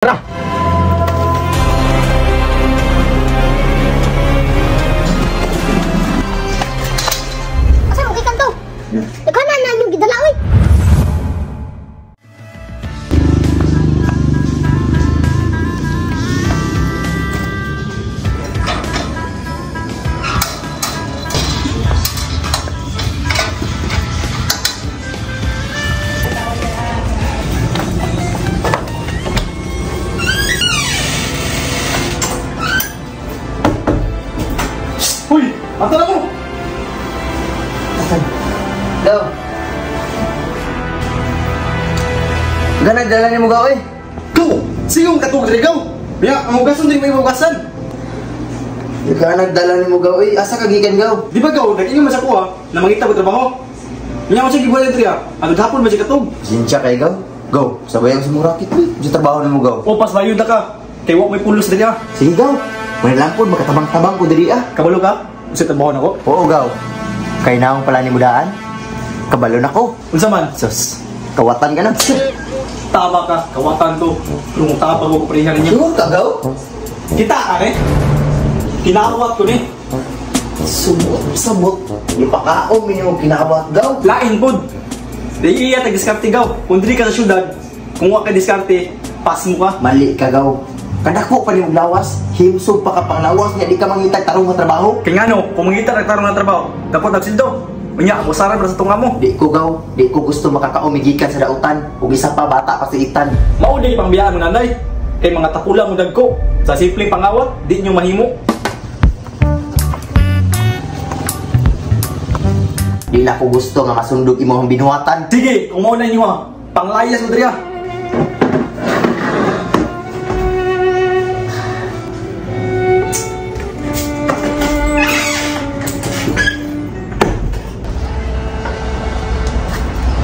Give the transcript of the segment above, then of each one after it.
Tara! Asa mo gikan to? Daghan na inyong gidala oy. Uy! Ata na mo! Daw. Ganag dala ni mo gaw eh. Go! Sigong katug diri gaw! Biya, ang hugason din may hugasan. Ganag dala ni mo gaw eh. Asa ka gikan gaw? Di ba gaw, nag-ingon man sa kuha na mangita ko trabaho. Unya man siya gibuhat diri ah. Adto hapon man siya katug. Sinsya kay gaw. Gaw, sabay ang sumurakit eh. Sa trabaho ni mo gaw. O pas bayod na ka. Kay wa may pulos diri ah. Sige gaw. May lang po, makatabang-tabang ko diri ah. Kabalo ka? Sa trabaho nako? Oo gaw. Kay naong pala ni mudaan. Kabalo nako. Unsa man? Sus, kawatan ka na. Tama ka, kawatan to. Yung tabang ko pareha ninyo. Sure ka gaw? Kita ka eh. Kinawat ko ni. Sumot, samot. Ipakaon minyo kinawat gaw. Lain pod. Di iya tag diskarte gaw. Kung diri ka sa syudad, kung wa ka diskarte, pas mo ka. Mali ka gaw. Kadako pa niyong lawas, himsog pa ka pang lawas niya, di ka mangitag tarong nga trabaho. Kay ngano, kung mangita kag tarong nga trabaho, dapat nagsildo. Unya, musaran para sa tunga mo. Di ko gaw, di ko gusto makakaumigikan sa dautan, ug isa pa bata pa si Itan. Mao di pangbiyaan mo nanay. Kay mga takula mo dagko. Sa simpleng pangawat, di nyo mahimo. Di na ko gusto nga masundog imong binuhatan. Sige, kung mao na inyo ha, panglayas mo diri ha.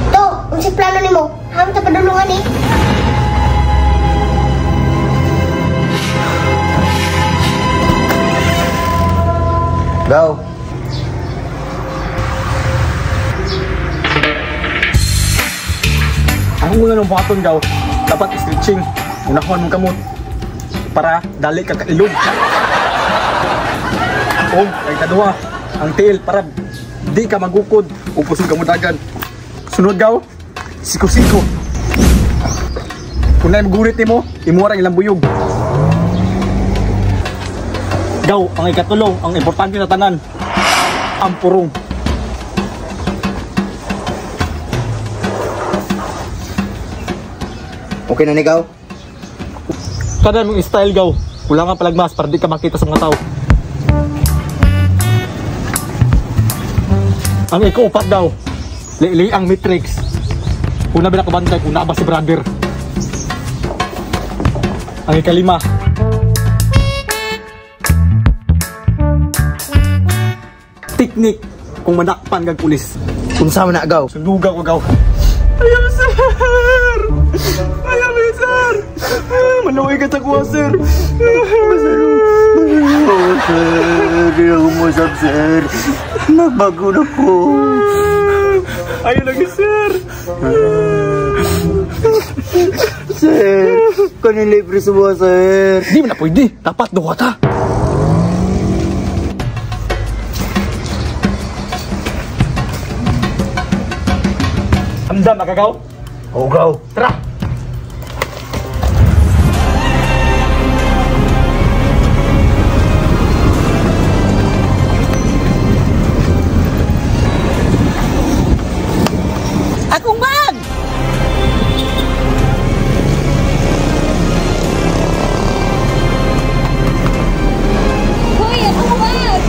To, unsa plano nimo? Hamta padulungan ni. Gaw. Ang una ng buhaton gaw, dapat stretching. Unahon mong kamot para dali ka kailog. O, kay kaduha, ang tiil para di ka magukod o pusog ka mo dagan. Sunod gaw, siko-siko. Kung naay magurit nimo, imuha ra ilang buyog. Gaw, ang ikatulo, ang importante na tanan, ang purong. Okay na ni gaw? Kada mong style gaw, kulang ang palagmas para di ka makita sa mga tao. Ang ikaupat daw, lili ang matrix. Una ba nakabantay kung naa ba si brother. Ang ikalima, teknik kung manakpan kag pulis. Unsa man na gaw? Sunduga ko gaw. Ayaw sir! Ayaw sir! Maluwi ka sa kuha sir! Oh, sir, di ako musap, sir. Nagbago na ko. Ayaw lagi sir! Sir, kanin libre sa buha, sir. Di man na pwede. Dapat duha ta. Amdam nakagaw? Oo, gaw. Tara! Akong bag! Hoy, akong bag!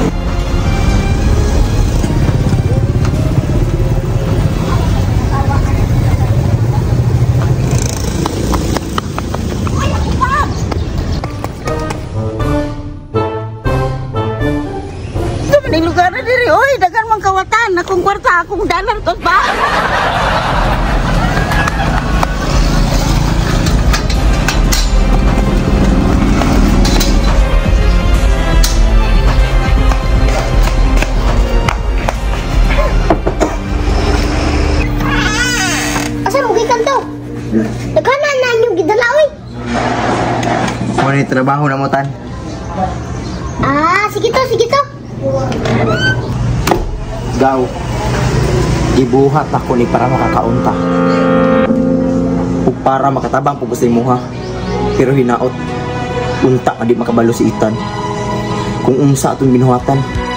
Hoy, akong bag! Sa maning lugar na diri, oy, daghan mang kawatan, akong kwarta, akong dalan tos ba? Asa mo gikan to? Daghan na inyong gidala oy. Mo ni trabaho na mo, Tan. Ah, sige to, sige to. Gaw. Gibuhat ako ni para makakaunta. Ug para makatabang pug sa imuha. Pero hinaot. Unta nga di makabalo si Ethan kung unsa atong binuhatan.